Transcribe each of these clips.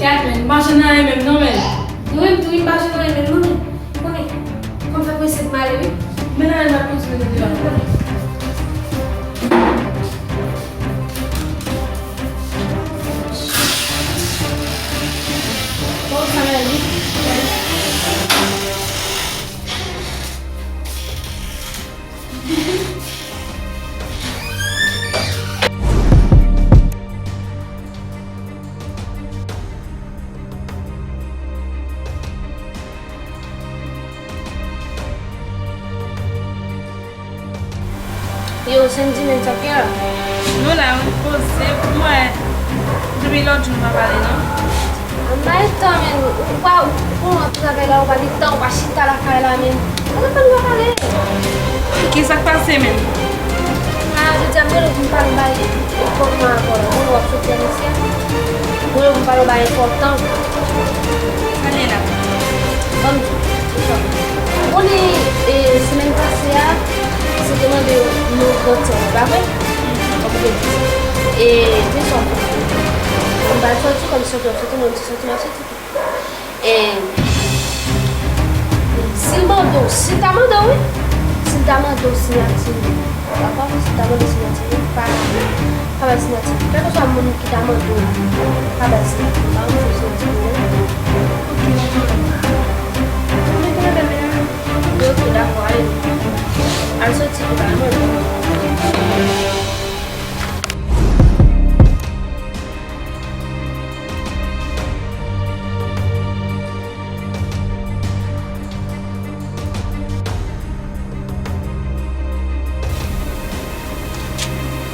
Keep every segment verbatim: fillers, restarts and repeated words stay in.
Gad, men, m pa jwenn anyen menm non, men. Mwen menm tou, m pa jwenn anyen menm non, men. Konnen, fò m fè prese pou m ale, wi. Men anyen m ap kontinye tande la. Bon, sa va, wi. Yo, Sandy, men sa k gen la? Nou la, wi, poze, m wè, depi lòt jou nou pa pale, non. An bay tan, men, ou pa, ou pran travay la, ou pa gen tan, ou pa chita lakay la, men. Mwen pa nou pa pale. Ki sa k pase menm? A, jodi a, m rele w pou m pale w bay enpòtan avè w la. Mwen wè w ap soti ann isi a. Mwen rele w pou m pale w bay enpòtan. Sa l ye la? Ban m di w, se sa. Ou konnen, e, semèn pase a, se te mande yon gran sè mwen, pa vre? Kòm ou te di sa. E, men sa w fè. M ba l soti, kòm soti w ap soti, mwen m di soti m ap soti. E si l mande w, si l ta mande w, wi. Si l ta mande w siyati m, dakò? Si l ta mande w siyati m, pa, pa bay siyati m. Kèlkeswa moun ki ta mande w, pa bay siyati m, pa rantre siyati m, non. Ok, pa gen pwoblèm. Ou mete nan men m la? Wi, ok, dakò, ale. Al soti pou bay mwen.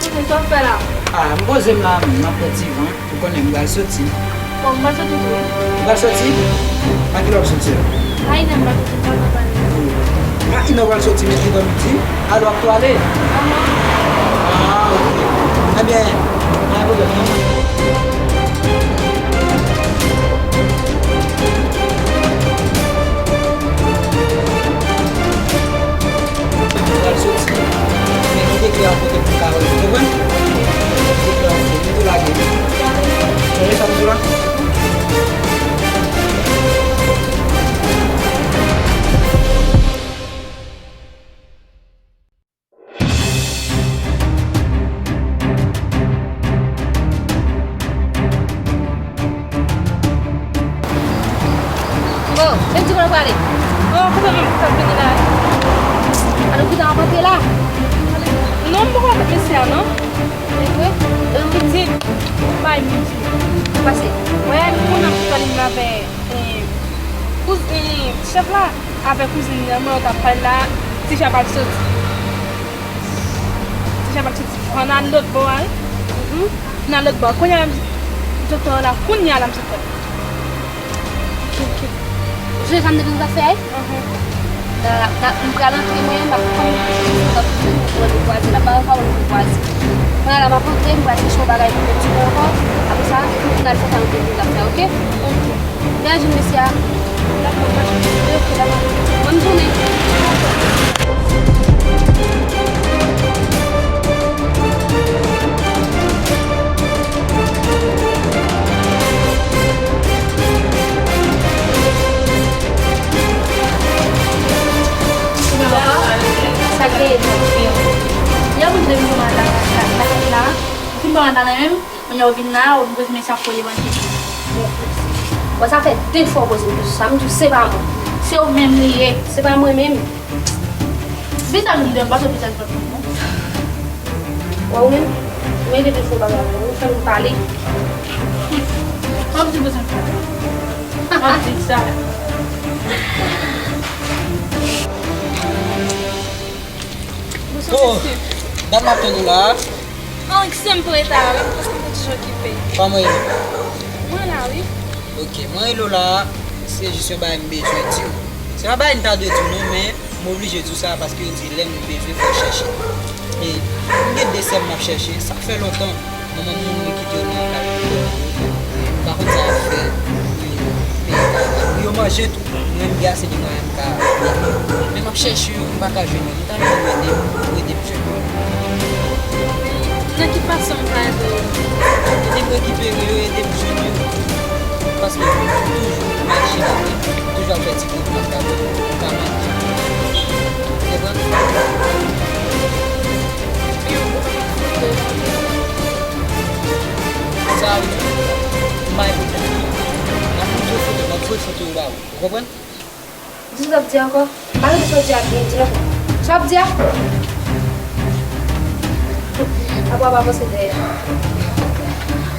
Kote sa w fè la? A, m poze m la, m ap pran ti van. Ou konnen m pral soti. Bon, m pral soti tou, wi. Ou pral soti? A kilè w ap soti la? A inè m pral soti, m pral nan pale. A inè w pral soti, men ki tan midi? Alò, w ap tou ale? Ahan. A, ok. Ebyen, pa gen pwoblèm, non. Mwen pral soti, men kite kle a kote pou m ka wè l, ou konprann? Kite kle a kote, mete w lage. Sonje sa m di w la? Oh, men di kote w prale. Oh, kote menm sa vini la? Alò, kounya w ap antre la? Non, m poko wè mesye a, non. E vre? E pitit, bay pitit. Sa pase? Wè, moun nan ki pale m la avè, eh, kouz-, eh, chèf la, avè kouzin li an, mwen yo t ap pale la, ti chèf al soti. Ti chèf al soti. Ann al lòt bò a, wi. Mhm. Nan lòt bò. Kounye a, m sot la, kounye a la, m sot la. Ok, ok. Ou sonje sa m te di nou t ap fè a, wi? Mhm. Da, da, m pral antre mwen, m ap pran m, m ap pran m pou vwazen la, pa, pa wè m pou vwazen. Kounye a la, m ap antre, m pral chèche yon bagay pou mwen di mwen ankò. Apre sa, nou al fè sa nou te di nou t ap fè, ok? Ok. Byen jwenn mesye a. Dakò, pa jwenn. Ok, dakò. Bòn jounen. Sa k genyen? Lè moun vle vin nan madanm la, madanm la, fin nan madanm la menm, kounye a w vin la, ou bezwen sa pou levanjil. Bon, sa fè de fwa w poze m kesyon sa, m di w se pa mwen. Se ou menm li ye, se pa mwen menm. Vizaj ou m di w, m panse vizaj ou pa t konn non. Wè ou menm, ou mete de fo bagay la, ou fè m pale. Kòmsi bezwen pale. M ap di sa. Bonswa, mesye. Dat m ap tann ou la. An, se m pou rete a, wi, paske m te toujou okipe. Kòman w ye? Mwen la, wi. Ok, mwen rele w la, se jis yon bagay m bezwen di w. Se pa bagay m ta dwe di w non, men m oblije di w sa paske yo di lè moun bezwen fò l chèche. E m gen de sè m m ap chèche, sa fè lontan. Manman m mouri, kite yo nan kay pou yo. E m pa konn sa y ap fè pou yo peye kay la. Pou yo manje tou, mwen m gen ase de mwayen m ka ede yo. Men m ap chèche yo, m pa ka jwenn yo. M ta renmen w ede m, ou ede m jwenn yo. Nan ki fason m ka ede w? Ede m rekipere yo, ede m jwenn yo. Paske ou toujou mache kote, toujou ap fè ti kout nan kado, ou pa manje. Ou konprann? Sa ou di, m bay ou. M ap voye foto, m ap voye foto yo ba ou. Ou konprann? Di sa w ap di ankò. Malgre sa w di a byen di ankò. Sa w ap di a? Apa w pa panse dèyè.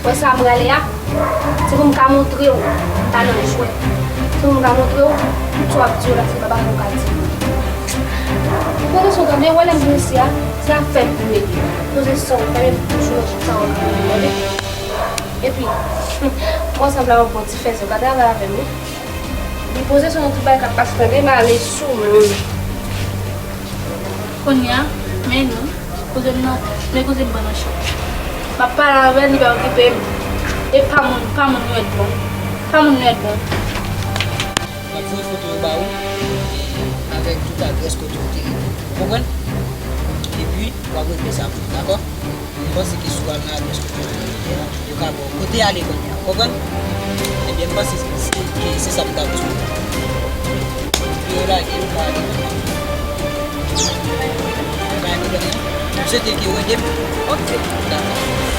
Wè sa m prale a? Se pou m ka montre w m pa nan jwèt. Se pou m ka montre w sa w ap di yo la se pa bagay ou ka di. Poze son tande, wè lè m vin isi a, se afè m pou m regle. Poze son, fèmen bouch ou nan tout sa w ap di tande. Epi, mwen sanble a yon bon ti fèzè, w ka travay avè m wi. Li poze sou nou tout bagay k ap pase tande, m ale sou moun. Kounye a, men nou, koze m nan, men koze m pran nan chòk. M ap pale avè l, li pa okipe m. E pa moun, pa moun nwèt bon. Pa moun nwèt bon. M ap voye foto yo ba ou, e avèk tout adrès kote ou te rete. Ou konprann? Epi, w ap regle sa pou mwen, dakò? M panse ke si w al nan adrès kote w te rete a, yo ka ba w kote ale kounye a, w konprann? Ebyen, m panse se, se, se sa m t ap di w. Epi yo lage, yo ka ale kounye a. Yo ka ale kounye a. M swete ke w ede m. Ok. Dakò.